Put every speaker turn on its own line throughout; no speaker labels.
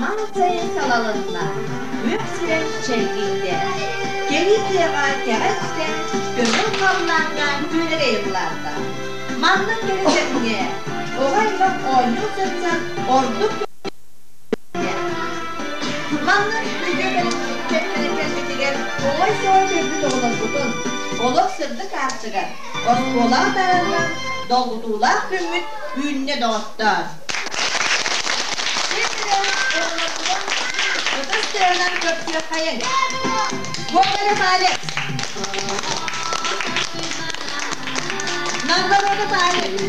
Самаан сайын салалынна, күөх сирэй чэлгийдэ. Кэлии тыаҕа кэҕэ истэн, көҥүл халлааҥҥа күөрэгэй ыллаата. Маннык кэрэ кэмҥэ оҕо аймах оонньуу сылдьан ордук Маннык үтүө кэмнэрэ кэлбитигэр оҕой-соҕой көрбүт оҕолорбутун олох сырдык аартыгар оскуолаҕа таһаарынан долгутуулаах күммүт үүннэ доҕоттоор! Ытыс тыаһынан көрсүөххэйиҥ! Гоголев Алекс! Новгородов Алекс!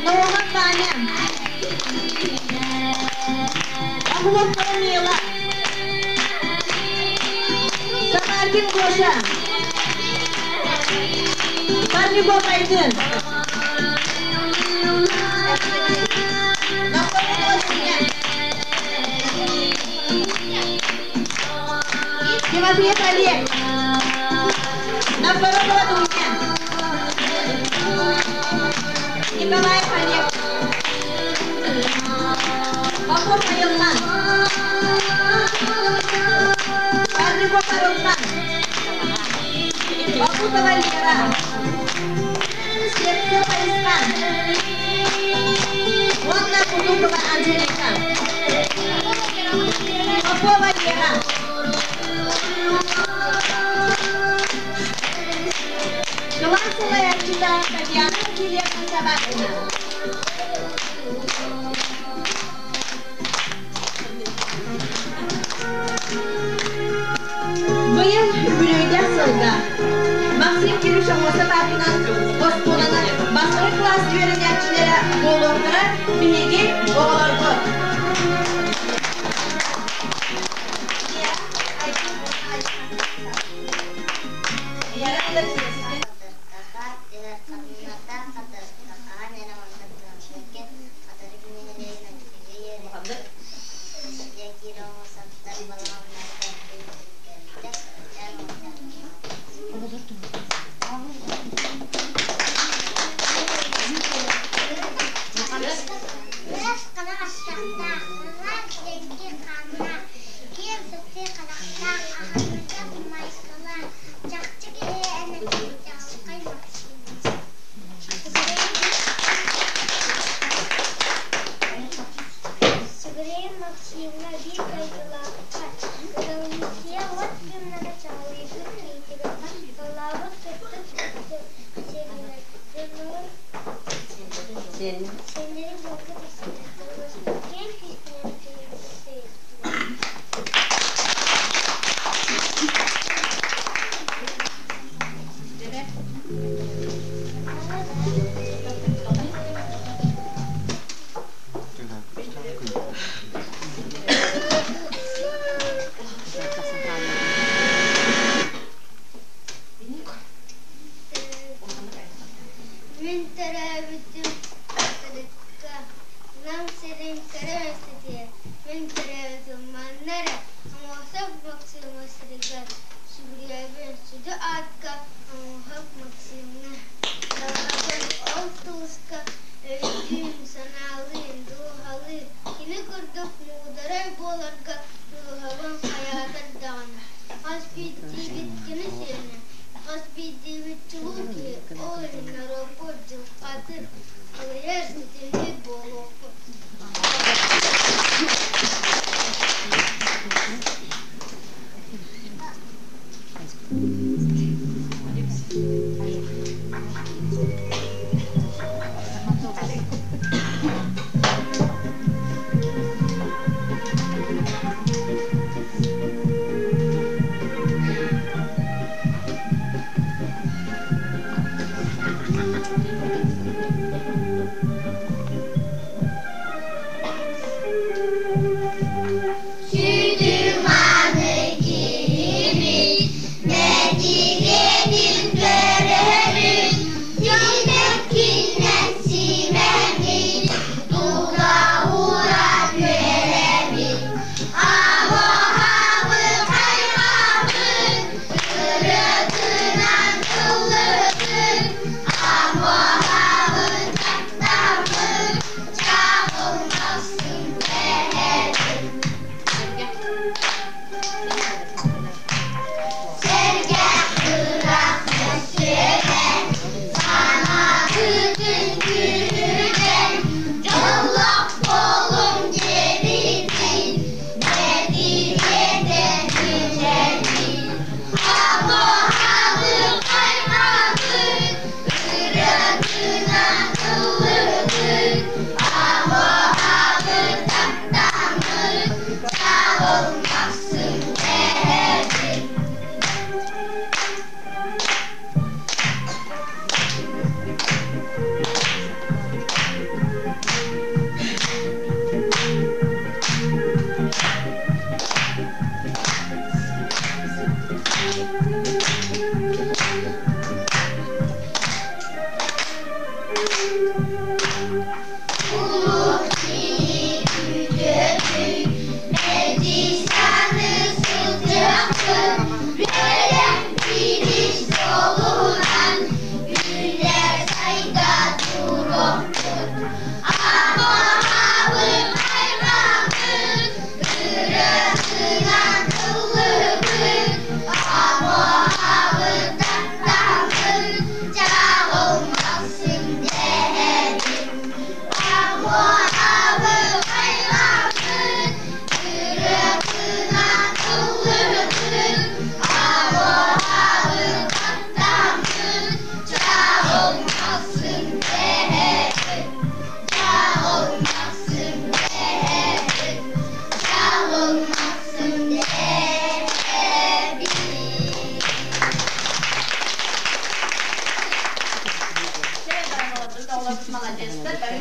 Наумов Ваня! Охлопкова Мила! Самаркин Гоша! Парников Айдын! Тимофеев Олег! Новгородова Дуня! Николаев Олег! Попов Айылхан! Парников Арылхан! Бакутова Лера! Слепцов Айысхан! Уонна Кутукова Анжелика! Попова Лера! Кылаас салайааччыта Татьяна Васильевна Собакина. Быйыл үбүлүөйдээх сылга Максим Кирюш Аммосов аатынан оскуоланы бастакы кылаас үөрэнээччилэрэ буолуохтара биһиги оҕолорбут.
Киэҥ сытыы харахтаах, аһыныгас майгылаах, чахчы киһи энэтин чаҕылхай Максим. Сыгырыйын Максимҥа биир дойдулаахха Кыраныысыйа уот күннэрэ чаҕылыйбыт киһитигэр салаабыт сырдык сиэринэн дьоннорун сиэннэрин булка тахсыбыттарыгар киэҥ күүстэнэн Мин төрөөбүтүм.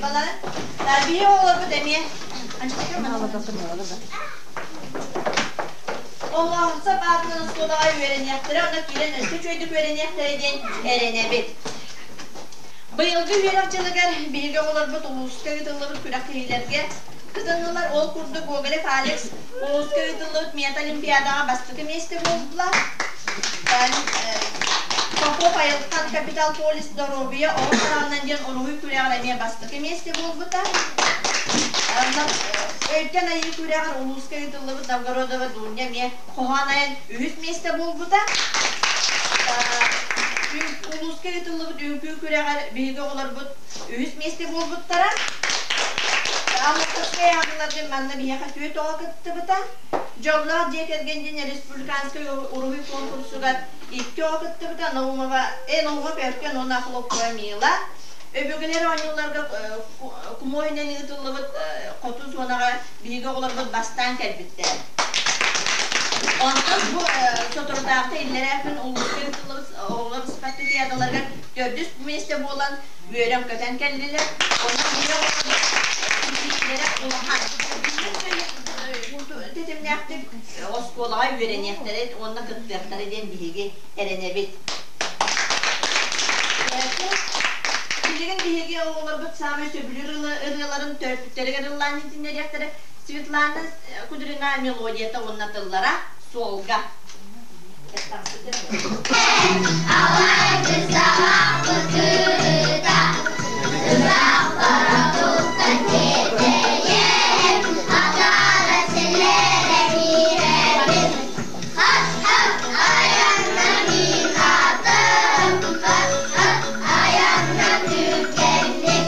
балары. Биһи оҕолорбут эмиэ Оҕоһунса баатынан оскуолаҕа үөрэниэхтэрэ, онно киирэн өссө үчүгэйдик үөрэниэхтэрэ диэн эрэнэбит. Быйылгы үөрэх дьылыгар биһиги оҕолорбут улууска ыытыллыбыт күрэхтэһиилэргэ кытыннылар. Ол курдук Гоголев Алекс улууска ыытыллыбыт мета-олимпиадаҕа бастакы миэстэ буолла. Попов Айылхан Капитал Полис доруобуйа оҕо хараҕынан диэн уруһуй күрэҕэр эмиэ бастакы миэстэ буолбута. Өйтөн айыы күрэҕэр улууска ыытыллыбыт Новгородова Дуня эмиэ хоһоон айан үһүс миэстэ буолбута. Улууска ыытыллыбыт үҥкүү күрэҕэр биһиги оҕолорбут үһүс миэстэ буолбуттара. Алматовскай ааҕыыларга манна биһиэхэ түөрт оҕо кыттыбыта. Дьоллоох дьиэ кэргэн диэн республиканскай уруһуй конкурсугар икки оҕо кыттыбыта Наумова, Наумов Өркөн уонна Охлопкова Мила. Өбүгэлэр оонньууларга кумуоһунан ыытыллыбыт хоту зонаҕа биһиги оҕолорбут бастаан кэлбиттэр. Онтон бу соторутааҕыта иллэрээ күн улууска ыытыллыбыт оҕолор спартакиадаларыгар төрдүс миэстэ буолан үөрэн-көтөн кэллилэр. Онон биһиги оҕолорбут ситиһиилэрэ улахан. Тэтимнээхтик оскуолаҕа үөрэниэхтэрэ уонна кыттыахтара диэн биһиги эрэнэбит. Билигин биһиги оҕолорбут саамай сөбүлүүр ырыаларын төрөппүттэригэр ыллаан иһитиннэриэхтэрэ. Светлана Кудрина мелодията уонна тыллара «Суолга».
Алайгы саҕахпыт кырыта, ыраах бара туттан тиэтэйэн, атаара сэлээрэ биэрэбин. Хат-хат айанна мин атым, хат-хат айанна түргэнник.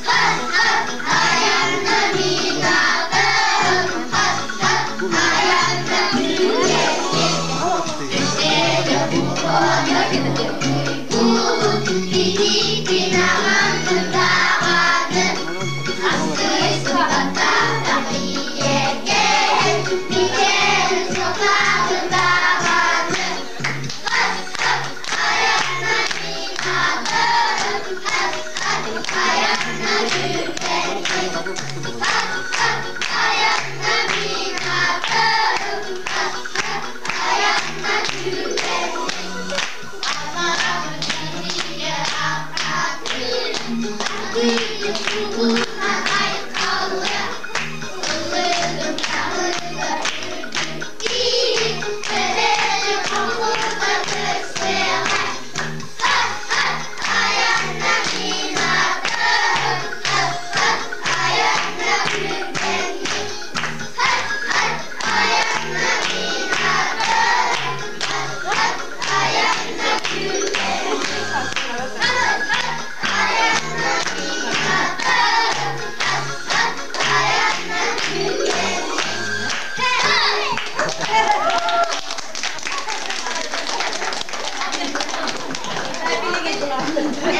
Хат-хат айанна мин атым, хат-хат айанна түргэнник.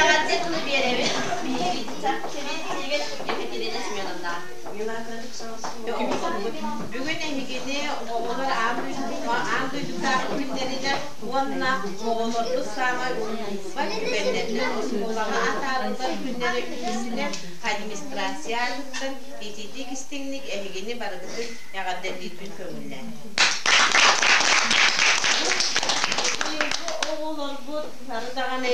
Эҕэрдэ тылы биэрэбит. Биһиги Екатерина Семеновна.
Бүгүн эһигини оҕолор аан аан дойдутааҕы күннэринэн уонна оҕолорбут саамай умнуллубат түгэннэринэн оскуолаҕа атаарыллар күннэри үһүсүнэн администрация аатыттан итиитик истиҥник эһигини барыгытын эҕэрдэлиирбин көҥүллээн. Оҕолорбут бары даҕаны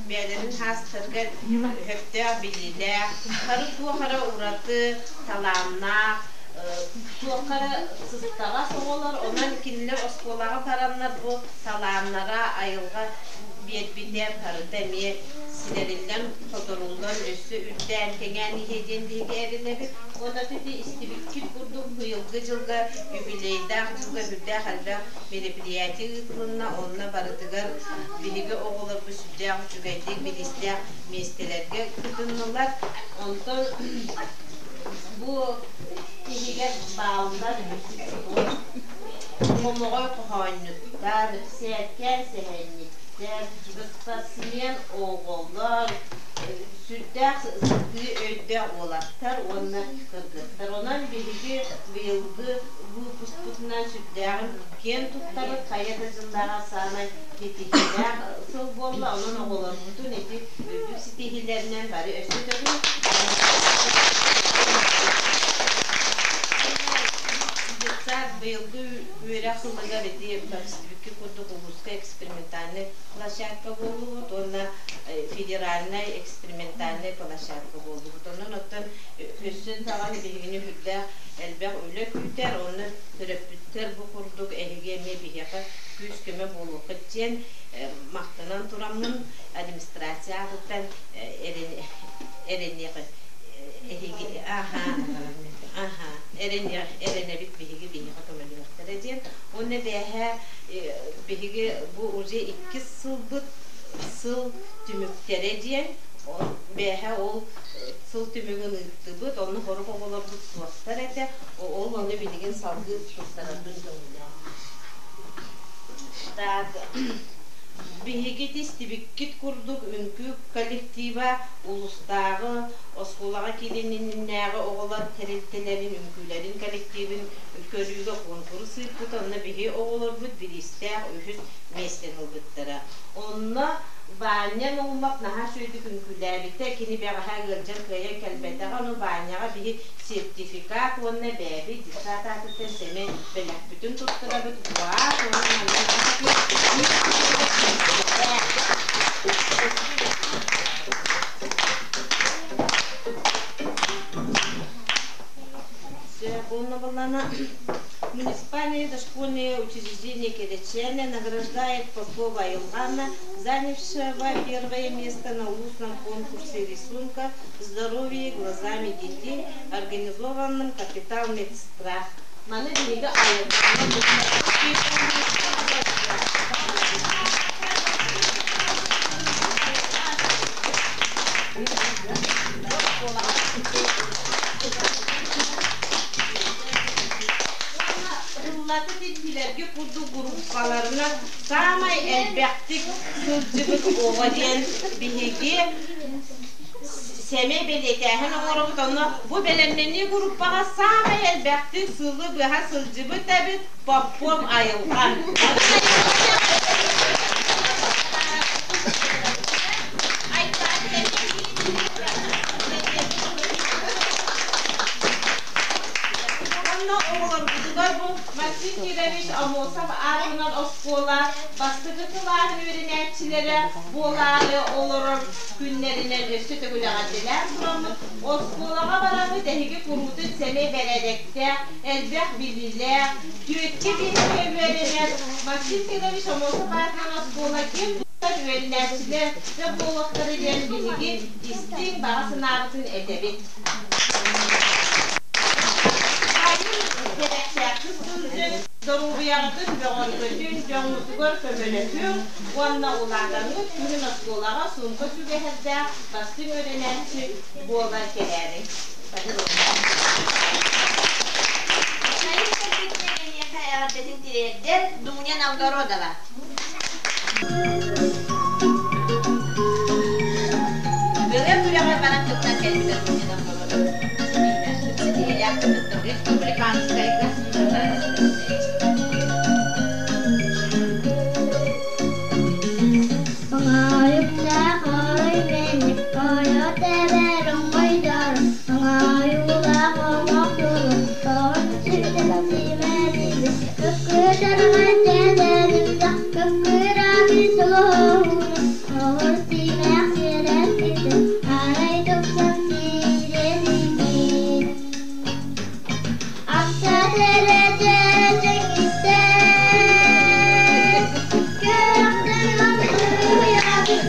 бэйэлэрин хаастарыгар өһөхтөөх, билиилээх, бары туох эрэ ураты талааннаах, туохха эрэ сыстаҕас оҕолор, онон кинилэр оскуолаҕа бараннар бу талааннара айылҕа биэрбитэ барыта эмиэ ситэриллэн, хоторуллан, өссө үрдээн, кэҥээн иһиэ диэн биһиги эрэнэбит. Уонна ити истибиккит курдук быйылгы дьылга юбилейдаах дьылга сүрдээх элбэх мероприятие ыытылынна, онно барытыгар биһиги оҕолорбут сүрдээх үчүгэйдик бириистээх миэстэлэргэ кытыннылар. Онтон бу иһигэр бааллар хомоҕой хоһоонньуттар, сээркээн сэһэнньиттэр, спортсмен оҕолор, сүрдээх сытыы өйдөөх уолаттар уонна кыргыттар. Онон биһиги быйылгы выпускпутунан сүрдээҕин киэн туттабыт, хайа да дьыллааҕар саамай ситиһиилээх. сыл буолла, онон оҕолорбутун ити үрдүк ситиһиилэринэн бары өссө төгүл Детсад быйылгы үөрэх сылыгар ити көрсүбүккэ курдук улууска экспериментальнай площадка буоллубут уонна федеральнай экспериментальнай площадка буоллубут. Онон оттон өссө даҕаны биһигини сүрдээх элбэх үлэ күүтэр, онно төрөппүттэр бу курдук эһиги эмиэ биһиэхэ күүс-көмө буолуоххут диэн махтанан тураммын администрация аатыттан эрэниэх эһиги аха аха эрэнэбит биһиги биһиэхэ көмөлөһүөхтэрэ диэн. Уонна бээһээ биһиги бу уже иккис сылбыт сыл түмүктэрэ диэн бээһээ ол сыл түмүгүн ыыттыбыт, онно хорук оҕолорбут суохтар этэ, ол ону билигин салгыы туттарарбын көҥүллээх. Так, биһиги истибиккит курдук үҥкүү коллектива улуустааҕы оскуолаҕа киириэниннээҕи оҕолор тэрилтэлэрин үҥкүүлэрин коллективин көрүүгэ куонкурус ыыппыта, онно биһи оҕолорбут бириистээх үһүс миэстэни ылбыттара. Онно Ваня Наумов наһаа үчүгэйдик үҥкүүлээбитэ, кини бэҕэһээ ыалдьан кыайан кэлбэтэҕэ, ону Ваняҕа биһи сертификат уонна бэйэбит детсад аатыттан сэмэй бэлэхпитин туттарабыт. Уаа, уонна манна Муниципальное дошкольное учреждение Керечене награждает Попова Илгана, занявшего первое место на устном конкурсе рисунка «Здоровье глазами детей», организованном «Капитал медсестра». Маны биһиги айылҕаны Ыллаты тилбилэргэ курдук группаларынан саамай элбэхтик сылдьыбыт оҕо диэн биһиги сэмэй бэлиэтээһин оҥоробут. Онно бу бэлэмнэнии группаҕа саамай элбэхтик сылы быһа сылдьыбыт эбит Поппуом Айылҕа. Онно оҕолорбутугар бу Максим Кирович Аммосов аатынан оскуола бастакы кылааһын үөрэнээччилэрэ буолаары олорор күннэринэн өссө төгүл эҕэрдэлээн тураммыт, оскуолаҕа бараммыт эһиги куруутун сэмэй бэрээдэктээх, элбэх билиилээх, түөккэ биэскэ үөрэнэр Максим Кирович Аммосов аатынан оскуола ким үөрэнээччилэр да буолуохтара диэн биһиги истиҥ баҕа санаабытын этэбит. Кэрэхсээхтик сылдьыҥ, доруобуйаҕытын бөҕөргөтүн, дьоҥҥутугар көмөлөһүҥ уонна улаатаҥҥыт күһүн оскуолаҕа суумка сүгэһэрдээх бастыҥ үөрэнээччи буолан кэлээриҥ.
Михаил Киргизскэй эһиэхэ эҕэрдэтин тириэрдэр Дуня Новгородова. Бөрө күрэҕэр баран кыттан кэлбитэ Дуня Новгородова. Ситиһиилээхтик кыттыбыт. Республиканскайга.
Оҥоойуктаах орой мэник, ойо тэбэр оҥхойдор, оҥоойуулаах оҥох дьолун, тоҕон сүтэн симэлийбит, кыккырдарҕа дьэдьэнимсэх, кыккырааты солоһууну, оҕур симэх сирэппитин, арай тупсан сириэдийбит. Ахсат эрэ дьэдьэҥҥиттэн, көрөхтөн мамсыйа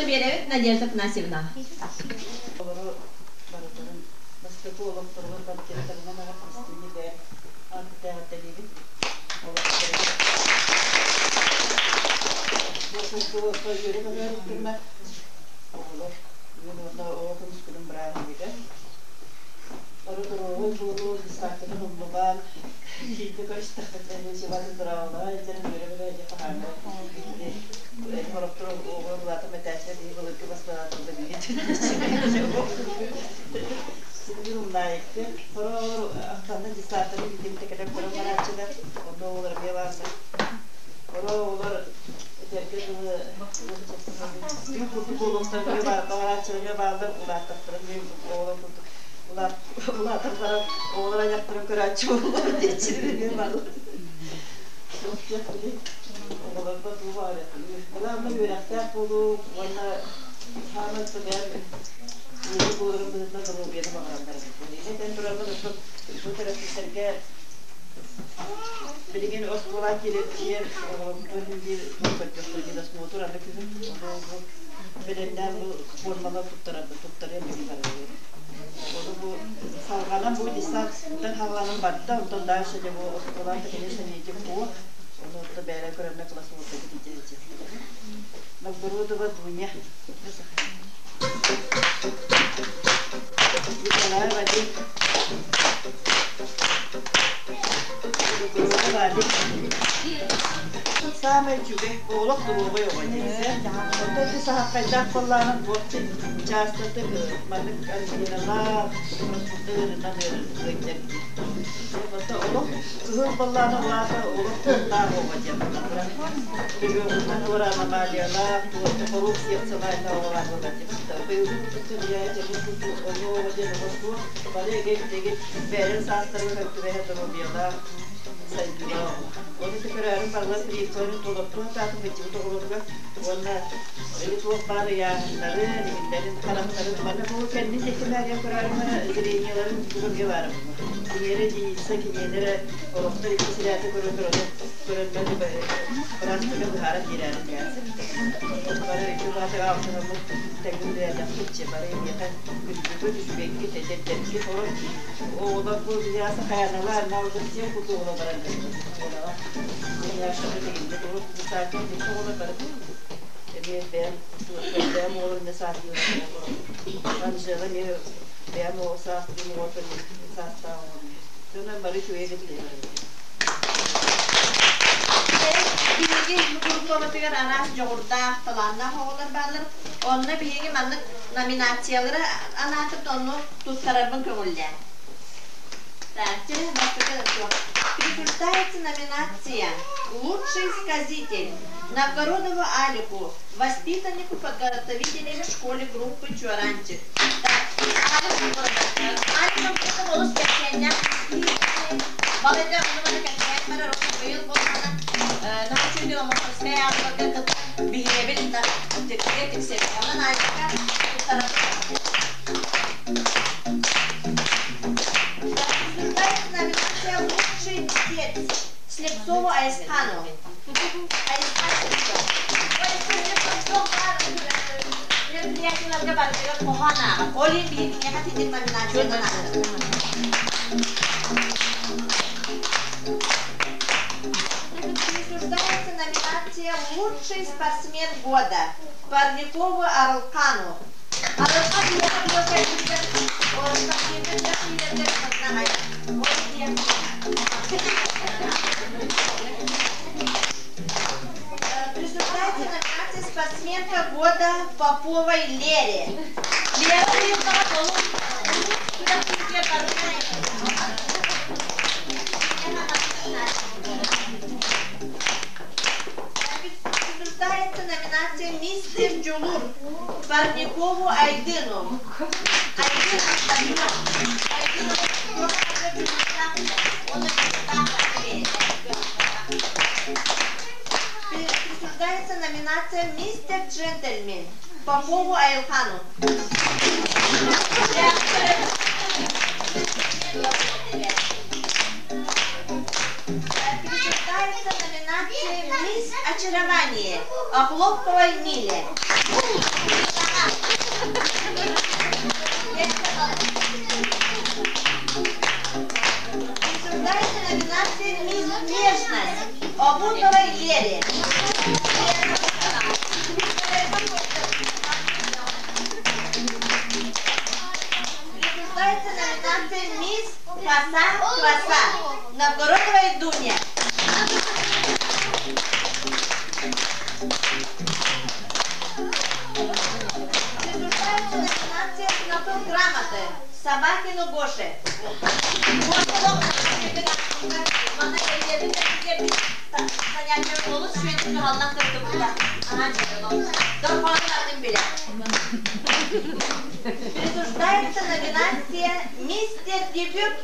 Биэрэбит Надежда Афанасьевна.
Олору барыларын бастакы олохторугар банкеттарынан аҕат истинник ааттаабит олохторугар бу култуура үөрэ көмөрүттүмэ оҕолор бүгүн уонна оҕо көмүскүлүн бырааһынньыга бары доруобай буолуу десантаны умнубаан киирдэ көрүстэххитинэ сибатын быраабылаҕа илдьэн үөрэ-үөрэ дьэ хаһааҥҥа хороптор оҕолор улаатан мэтээччилэр биһи былыргы бастаатылда биһи сибилир умнаайыкты хороҕор ахтанна десантаны битимте кэлэн көрөн барааччылар онно оҕолор эмиэ бааллар оҕолор этэргэ дылы күн курдук буолуохтарыгар баҕарааччыларга бааллар улааттахтарын оҕолор курдук улаатан баран оҕолор айахтарын көрөөччү буоллар диэччилэр эмиэ бааллар оҕолорго туу баҕарыахтыы үөрэхтээх буолуу уонна хааман бэйэм үөрүү буоларын быһыытынан доруобуйаны баҕараллар эбит. Этэн турарбын бу төрөппүттэргэ билигин оскуола киирэр оҕолорбутун биир көрдөхтөргө досмотр аны күһүн ону бэлэмнээн бу формалар туттарарбыт туттарыам билигин барыллар. Ону бу салҕанан бу десанттан хааланан барда, онтон дальше дьэ бу оскуолаан конечно не по ону отто бэйэлэр көрөннө класс уурдабыт идея Новгородова Дуня. Николай Вадим. Новгородова Вадим. Саамай үчүгэй олох доруобай оҕо диэсэ. Онтон ити саһаххайдаах буоллаҕына туох чаастатык маннык ангиналаах, ыарынан ыалдьар дии. Онтон олох кыһыл буоллаҕына улаата олох туохтаах оҕо диэн Төрүөҕүттэн туора аномалиялаах, хорук сердцелайна оҕолоох буолар диэн. Быйылгы курдук ону оҕо диэн оҕо суох, бары эгэ бэйэлэрин саастарыгар өттүбэһэ доруобуйалаах, сайдыылаах оҕо. Оны көрөөрүн барылар прививкаларын толордуу сатаатым быччыбыт оҕолоругар уонна туох баар ыйааһыннарын, иһиллэрин, харахтарын манна бу кэннин диэки көрөөрүн зренияларын тугу баар киниэрэ единица киниэнэрэ олохтор икки сирээти көрө көрөннөр быраастарга быһааран биэрээри бары үчүгэй алтыһаммыт тэҥин үлэлээтэхпит бары миэхэ күндүгүт үчүгэйгит эдэрдэргит олор оҕолор бу биһиэхэ хайаналар наалгытсиэн курдук оҕолор баран оҕолор бары эмиэ бэйэм бэйэм оҕолор эмиэ саастыыр Анжела эмиэ бэйэм оҕо саастыыр оҕо саастаах оҕо Дьонон бары үчүгэй билэллэр.
Биһиги группабытыгар араас дьоҕурдаах, талааннаах оҕолор бааллар. Онно биһиги маннык номинациялары анаатыбыт, онну туттарарбын көҥүллээн. Так, Присуждается номинация «Лучший сказитель» Новгородову Алику, воспитаннику подготовительной школе группы «Чуоранчик». Так, Алик Новгородов олус кэпсээннээх балайда онно кэпсээн барар быйыл буоллаҕына научный омоковскай аалларга кытта биһирэбил тиксэ тиксэбит. Онон Алика Присуждается номинация «Лучший певец» Слепцову Айсхану. Айсхан Слепцов. Мероприятиеларга барытыгар хоһоон ааҕар. Ол иһин биһиги титин номинациянан Присуждается номинация «Лучший спортсмен года» Парникову Арылкану. Арылхан биһиэхэ спортивный Присуждается номинация «Спортсменка года» Поповой Лере. Лера уехала полу. Куда Присуждается номинация «Мистер Дьулуур» Парникову Айдыну. Айдын Айдын Он Присуждается номинация «Мистер Джентльмен» Попову Айлхану. Присуждается номинация «Мисс Очаровательная». очарование Охлопковой Миле. Присуждается номинация «Мисс Нежность» Обутовой Лере. Присуждается номинация «Мисс Краса Краса» Новгородовой Дуне. Присуждается номинация «Знаток грамоты» Собакину Гоше. Присуждается номинация «Мистер Дебют»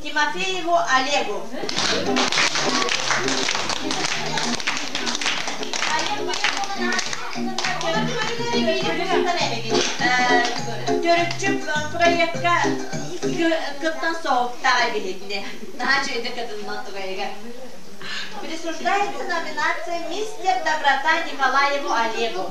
Тимофееву Олегу. Төрүччү проектка кыттан соғыптаға билетне. Наха чөйді кытыннан тугайга. Присуждается номинация «Мистер Доброта» Николаеву Олегу.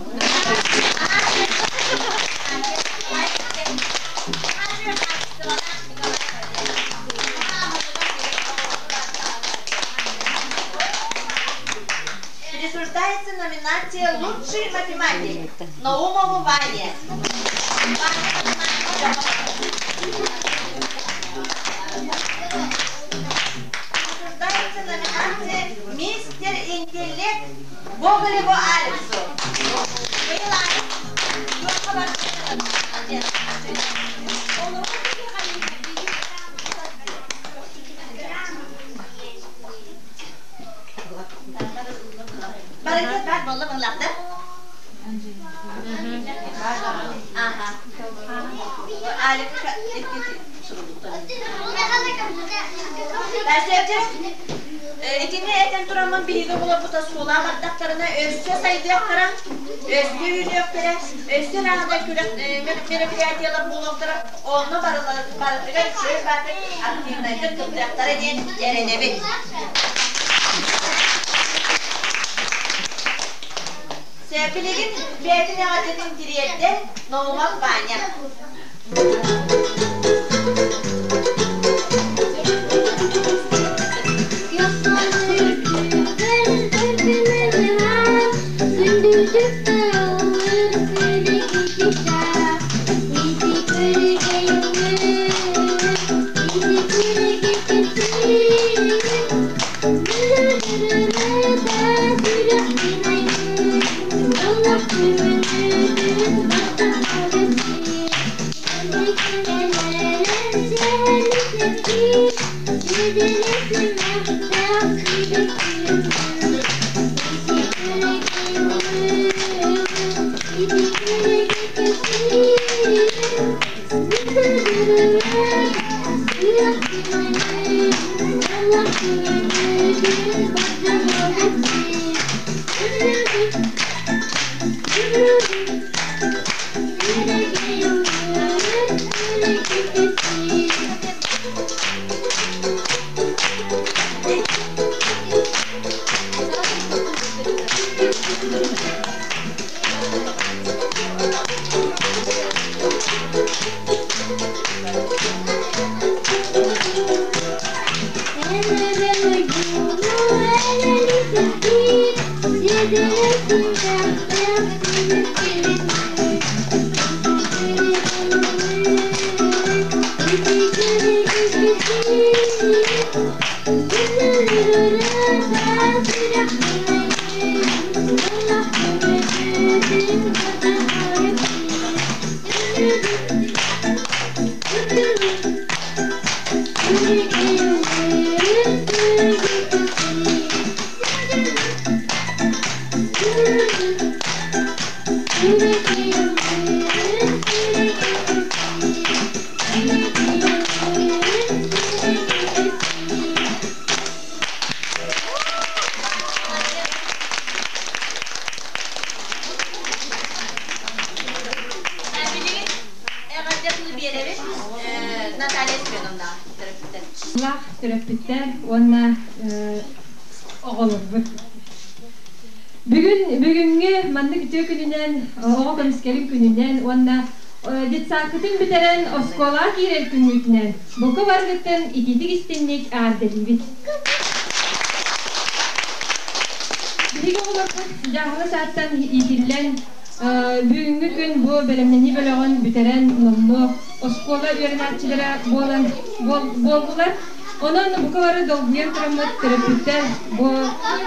Присуждается номинация «Лучший математик» Наумову Ване. Присуждается номинация «Мистер Интеллект» Гоголеву Алексу. Барыгыз бар болла мыңлапты. Аха. Алик Итини этен тураммын биһиги булаппыта суолаа бардахтарына өссө сайдыахтара, өссө үүнүөхтэрэ, өссө раадай күрэх мероприятиялар буолуохтара, онно барытыгар үчүгэй баатык активнайдык кыттыахтара диэн эрэнэбит. Билигин бэйэтин эҕэрдэтин тириэрдэр Наумов Ваня.
Төрөппүттэр уонна оҕолорбут. Бүгүн бүгүҥҥү маннык үтүө күнүнэн, оҕо көмүскэлин күнүнэн уонна детсадкытын бүтэрэн оскуолаҕа киирэр күҥҥүтүнэн бука барыгыттан итиитик истиҥник эҕэрдэлиибит. Биһиги оҕолорбут дьааһыла сааттан иитиллэн бүгүҥҥү күн бу бэлэмнэнии бөлөҕүн бүтэрэн номнуо оскуола үөрэнээччилэрэ буолан буоллулар. Онон бука бары долгуйан тураммыт төрөппүттэр бу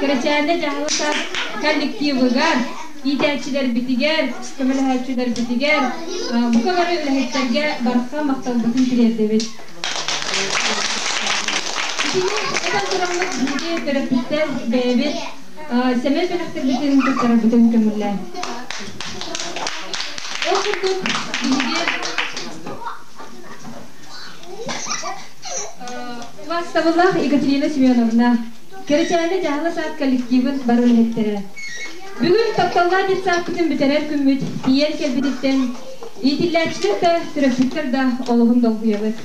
Кэрэчээнэ дьаһала саас коллективыгар, иитээччилэрбитигэр, көмөлөһөөччүлэрбитигэр, бука бары үлэһиттэргэ барха махталбытын тириэрдэбит. Итини этэн тураммыт биһиги төрөппүттэр бэйэбит сэмэй бэлэхтэрбитин туттарарбытын көҥүллээн. Ол курдук биһиги Убаастабыллаах Екатерина Семеновна, Кэрэчээнэ дьаһала саад коллективын бары үлэһиттэрэ. Бүгүн тапталлаах детсадпытын бүтэрэр күммүт тиийэн кэлбититтэн иитиллээччилэр да, төрөппүттэр да олуһун долгуйабыт.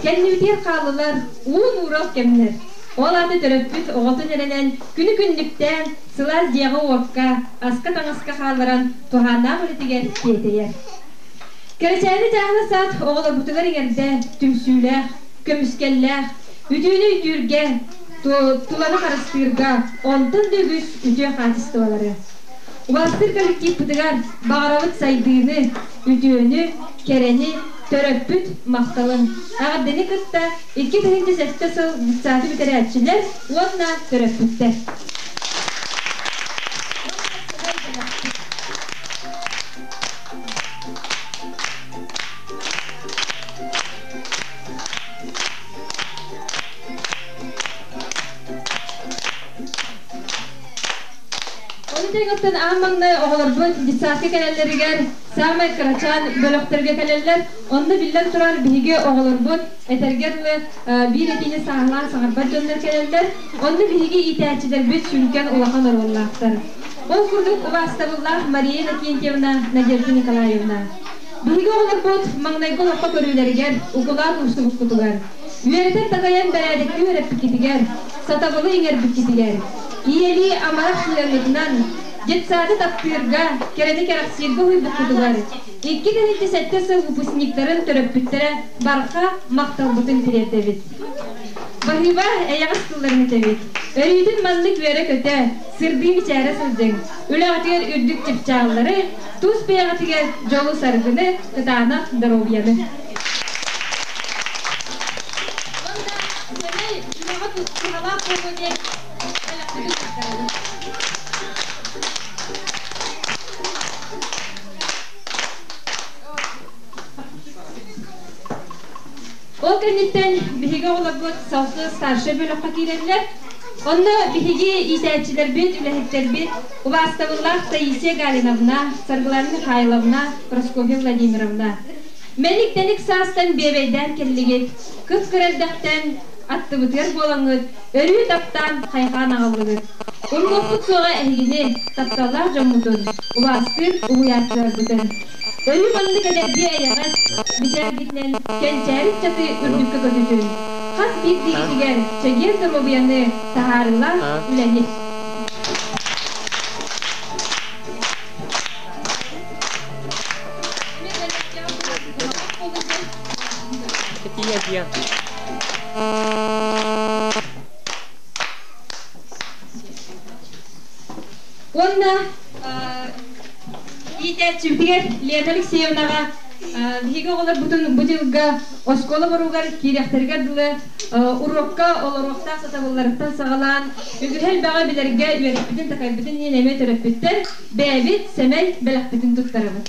Кэннибитигэр хааллылар уун-уурал кэмнэр. Ол аата төрөппүт оҕотун эрэнэн күнү-күннүктээн сылаас дьиэҕэ-уокка, аска-таҥаска хаалларан туһааннаах үлэтигэр тиэтэйэр. Кэрэчээни дьааһыла саад оҕолорбутугар иҥэрдэ түмсүүлээх, көмүскэллээх, үтүөнү өйдүүргэ, туланы харыстыырга, онтон да үгүс үтүө хаачыстыбалары. Убаастыыр коллективпытыгар баҕарабыт сайдыыны, үтүөнү, кэрэни, төрөппүт махталын, эҕэрдэни кытта 2007 сыл детсады бүтэрээччилэр уонна төрөппүттэр. Ону тэҥиттэн аан маҥнай оҕолорбут детсадка кэлэллэригэр саамай кырачаан бөлөхтөргө кэлэллэр. Онно биллэн турар биһиги оҕолорбут этэргэ дылы биир этиини сааһылаан саҥарбат дьоннор кэлэллэр. Онно биһиги иитээччилэрбит сүҥкэн улахан оруоллаахтар. Ол курдук убаастабыллаах Мария Иннокентьевна, Надежда Николаевна, биһиги оҕолорбут маҥнайгы олоххо көрүүлэригэр укулаат уурсубуккутугар, үөрэтэн-такайан бэрээдэккэ үөрэппиккитигэр, сатабылы иҥэрбиккитигэр, ийэлии амарах сыһыаҥҥытынан детсады таптыырга, кэрэни кэрэхсииргэ уһуйбуккутугар 2007 сыл выпускниктарын төрөппүттэрэ барҕа махталбытын тириэрдэбит. Баһыыба эйэҕэс тылларын этэбит. Өрүүтүн маннык үөрэ-көтө, сырдыы мичээрэ сылдьыҥ. Үлэҕитигэр үрдүк чыпчааллары, тус бэйэҕитигэр дьолу-саргыны, кытаанах доруобуйаны. Уонна сэмэй үлэҕэ туһалаах буолуо диэн бэлэхпитин туттарабыт. Ол кэнниттэн биһиги оҕолорбут салгыы старшай бөлөххө киирэллэр. Онно биһиги иитээччилэрбит, үлэһиттэрбит убаастабыллаах Таисия Галиновна, Саргылана Михайловна, Прасковья Владимировна. Мэник-тэник саастан биэбэйдээн кэллигит, кып-кыра эрдэхтэн аттыбытыгар буолаҥҥыт, өрүү таптаан, хайҕаан аҕаллыгыт. Умнуохпут суоҕа эһигини, тапталлаах дьоммутун, убаастыыр уһуйааччыларбытын. Өрүү маннык эдэрдии эйэҕэс, мичээргитинэн кэнчээри ыччаты үрдүккэ көтүтүн, хас биирдиигитигэр чэгиэн доруобуйаны таһаарыылаах үлэни! Уонна иитээччибитигэр Лена Алексеевнаҕа биһиги оҕолорбутун бу дьылга оскуола боругар киириэхтэригэр дылы уруокка олоруохтаах сатабылларыттан саҕалаан үгүһү элбэҕи билэргэ үөрэппитин-такайбытын иһин эмиэ төрөппүттэр бэйэбит сэмэй бэлэхпитин туттарабыт.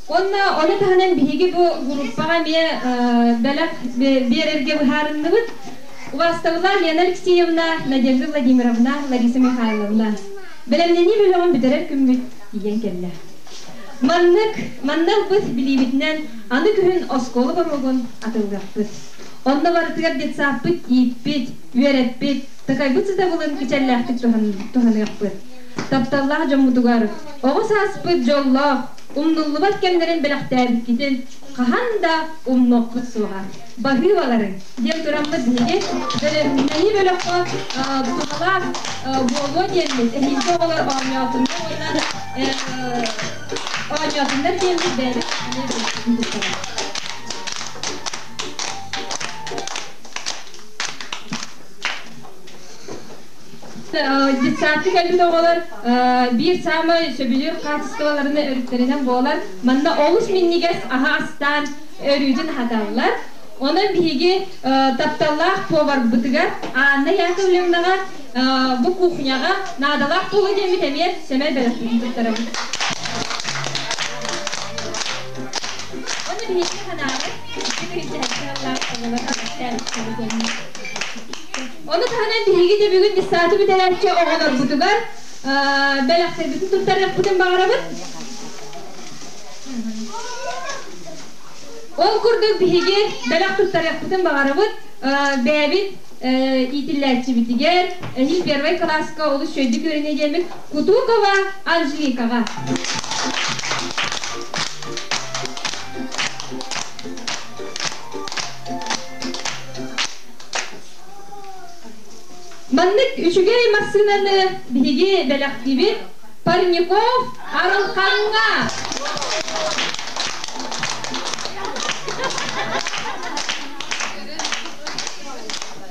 Уонна ону таһынан биһиги бу группаҕа эмиэ бэлэх биэрэргэ быһаарынныбыт. Убаастабыллаах Лена Алексеевна, Надежда Владимировна, Лариса Михайловна, бэлэмнэнии бөлөҕүн бүтэрэр күммүт тиийэн кэллэ. Маннык, манна ылбыт билиибитинэн аны күһүн оскуола боруогун атыллыахпыт. Онно барытыгар детсадпыт ииппит, үөрэппит, такайбыт сатабылын кичэллээхтик туһаныахпыт. Тапталлаах дьоммутугар оҕо сааспыт дьоллоох, умнуллубат кэмнэрин бэлэхтээбиккитин хаһан да умнуохпут суоҕа. Баһыыбаларыҥ диэн тураммыт биһиги бэлэмнэнии бөлөххө туһалаах буолуо диэммит эһиилги оҕолор оонньоотуннар уонна оонньоотуннар диэммит бэйэбит эмиэ бэлэхпитин туттарабыт. Детсадка кэлбит оҕолор биир саамай сөбүлүүр хаачыстыбаларын өрүттэринэн буолар. Манна олус минньигэс аһы астаан өрүүтүн аһаталлар. Онон биһиги тапталлаах поварбытыгар Анна Яковлевнаҕа бу кухняҕа наадалаах буолуо диэммит эмиэ сэмэй бэлэхпитин туттарабыт. Ону биһиги санаабыт Ону таһынан биһиги де бүгүн детсады бүтэрээччи оҕолорбутугар бэлэхтэрбитин туттарыахпытын баҕарабыт. Ол курдук биһиги бэлэх туттарыахпытын баҕарабыт. Бэйэбит иитиллээччибитигэр эһиил первый кылааска олус үчүгэйдик үөрэниэ диэммит Кутукова Анжеликаҕа. Маннык үчүгэй массыынаны биһиги бэлэхтиибит Парников Арылхаҥҥа!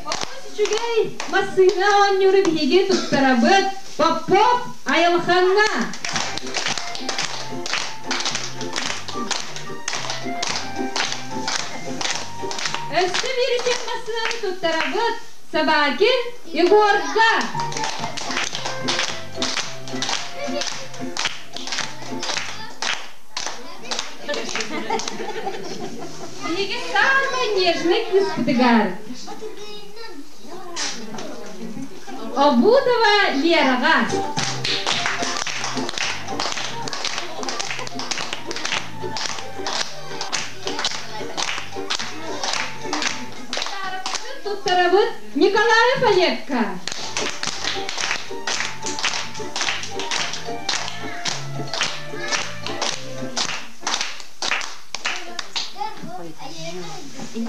Олус үчүгэй массыына оонньууру биһиги туттарабыт Попов Айылхаҥҥа! Өссө биир үчүгэй массыынаны туттарабыт Собакин Егорга! Биһиги саамай нежный кыыспытыгар Обутова Лераҕа. Туттарабыт Николаев Олегка.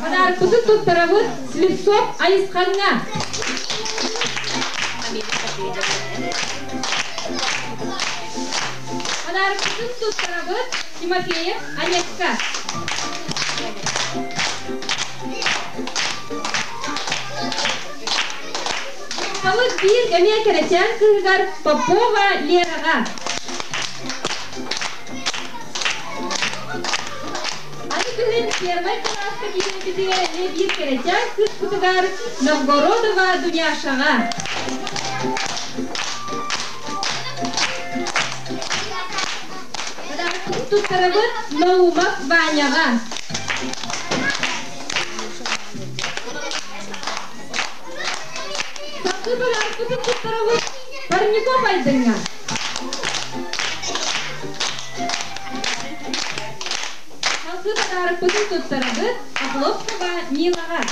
Подаркабытын туттарабыт Слепцов Айысхаҥҥа. Подаркабытын туттарабыт Тимофеев Олегка. Группабыт биир эмиэ кэрэчээн кыыһыгар Попова Лераҕа. Аны күһүн первай кылааска киирэрбитигэр эмиэ биир кэрэчээн кыыспытыгар Новгородова Дуняшаҕа. Туттарабыт Наумов Ваняҕа. Сахы барарбытын туттарабыт Парников Айдыҥҥа. Салгыы подарокпытын туттарабыт Охлопкова Милаҕа.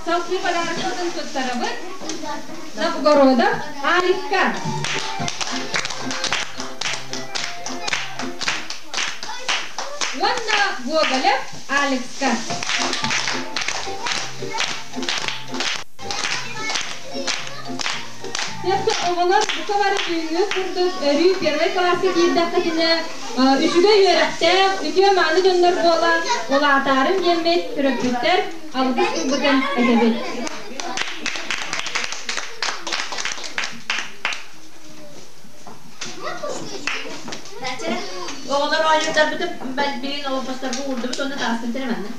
Салгыы подарокпытын туттарабыт Новгородов Аликка. Уонна Гоголев Алекска. Сөпкө оҕолор бука бары бүгүҥҥү курдук өрүү первый кылааска киирдэххитинэ үчүгэй үөрэхтээх, үтүө-мааны дьоннор буола улаатаарыҥ диэммит төрөппүттэр алгыс тылбытын этэбит.
Оҕолор оонньуурдарбытын билигин олоппосторго уурдубут уонна таҕыстым тирэ манна.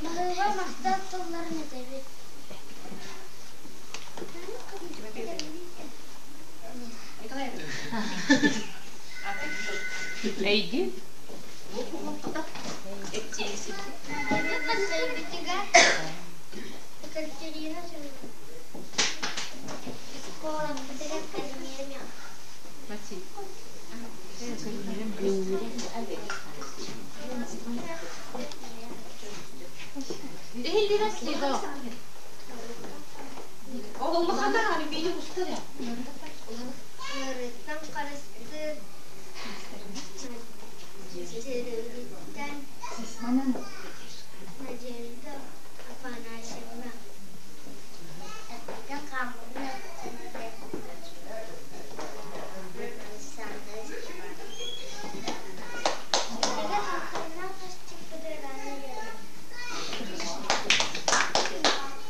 Баһыыба махтал тылларын этэбит.
Эйги?
Екатерина Ыарыыттан харыстыыр Сиригиттэн Надежда Афанасьевна эппитин хааммытын Александра Степановна Биһиги хахханнан хасчыппытыгар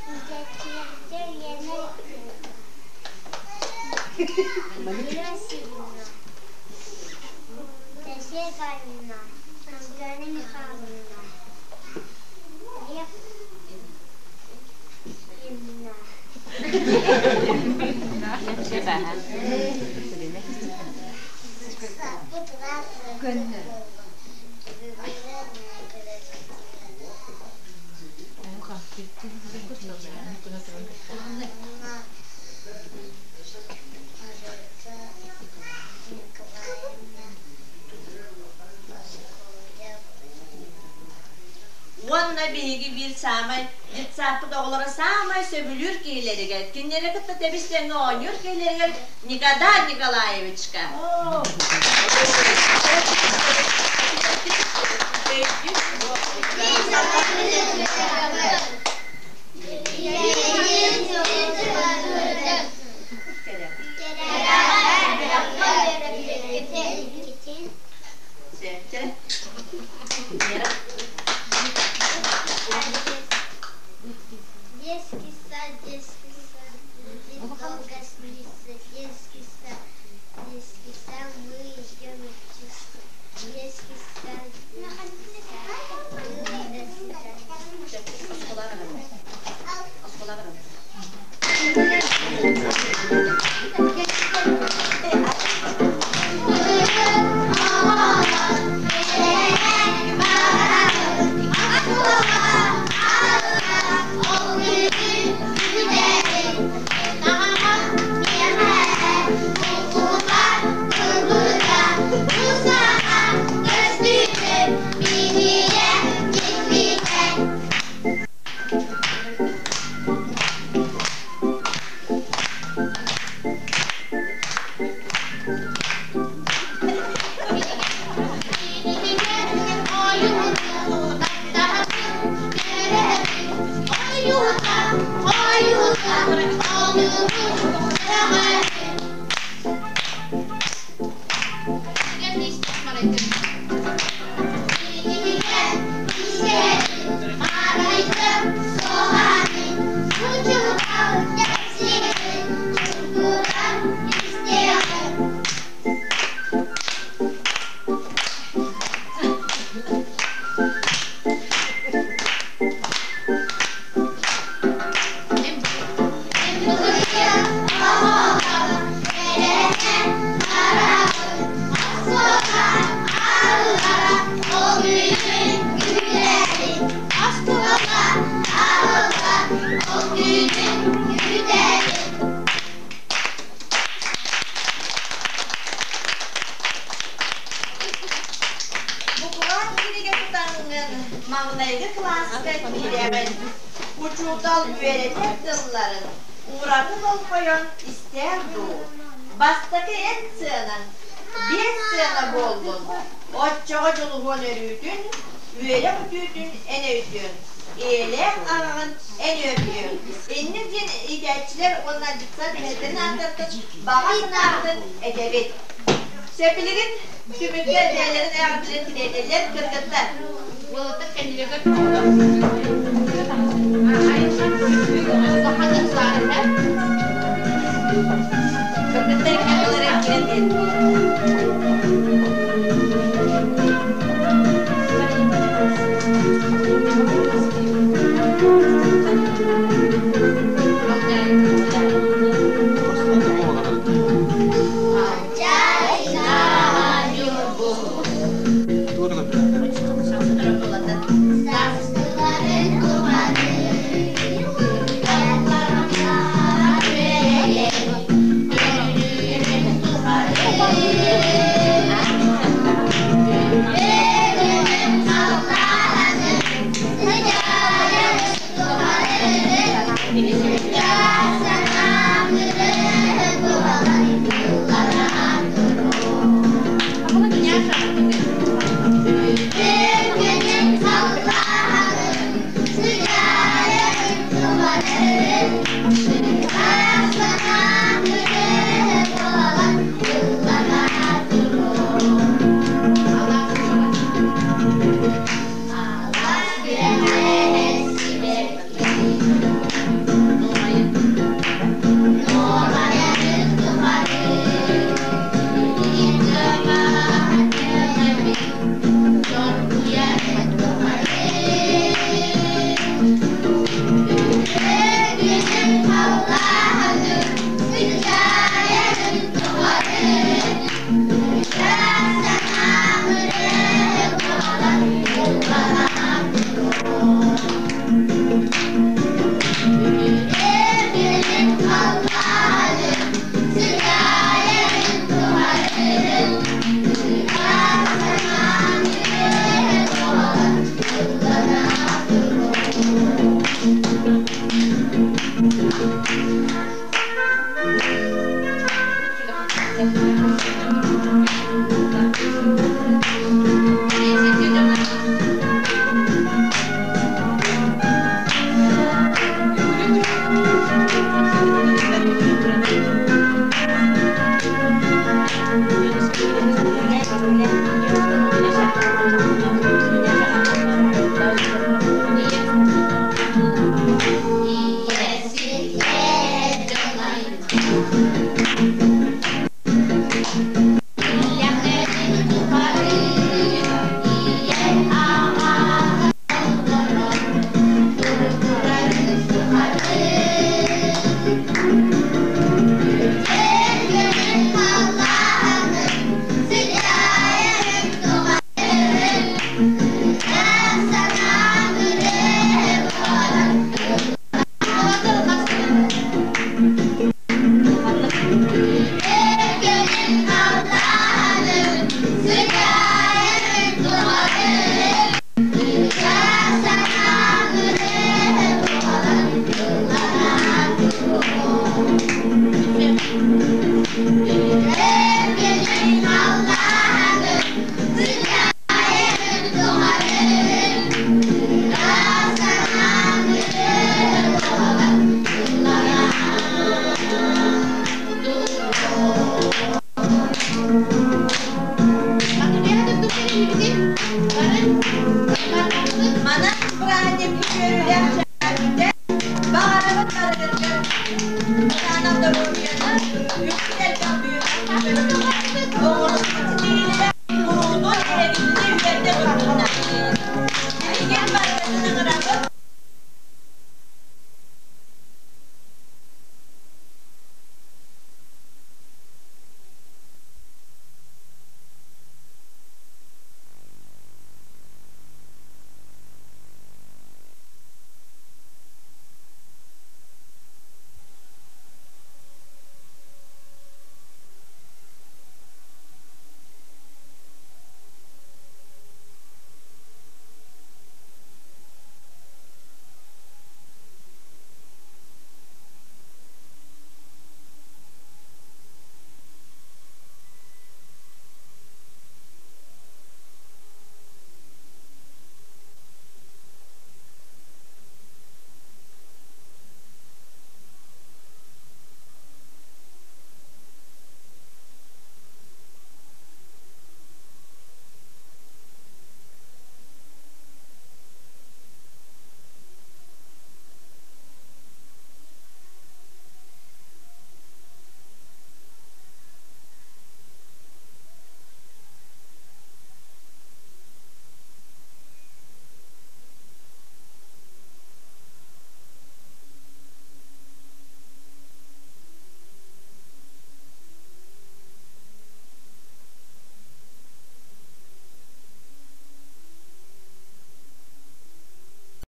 Иитээччилэргэ Лена Мария Васильевна, Таисия Ивановна, Ангелина Михайловна, Лев Ильина.
Уонна биһиги биир саамай детсадпыт оҕолоро саамай сөбүлүүр киһилэригэр, кинилэри кытта тэбис-тэҥҥэ оонньуур киһилэригэр Николай Николаевичка.
Детский сад, детский сад, долго снится, детский сад, детский сад, мы идем учиться. Детский сад, детский сад, мы до свидания.
Оҕоҥҥун маҥнайгы кылааска киирэҕин, учуутал үөрэтэр тылларын ураты болҕойон истээр дуу, бастакы эн сыанаҥ биэс сыана буоллун, оччоҕо дьулуһуон өрүүтүн, үөрэх үтүөтүн эн өйдүөҥ, ийэлээх аҕаҕын эн үөрдүөҥ. Инник диэн иитээччилэр уонна детсад үлэһиттэрин ааттарыттан баҕа санаабытын этэбит. Сөпүлүгүн түмүккэ бэйэлэрин эҕэрдэлэрин тириэрдэллэр кыргыттар.
Уолаттар кэннилэригэр
Кыргыттар икки киирэн биэрдилэр.
Сарсыларын тухары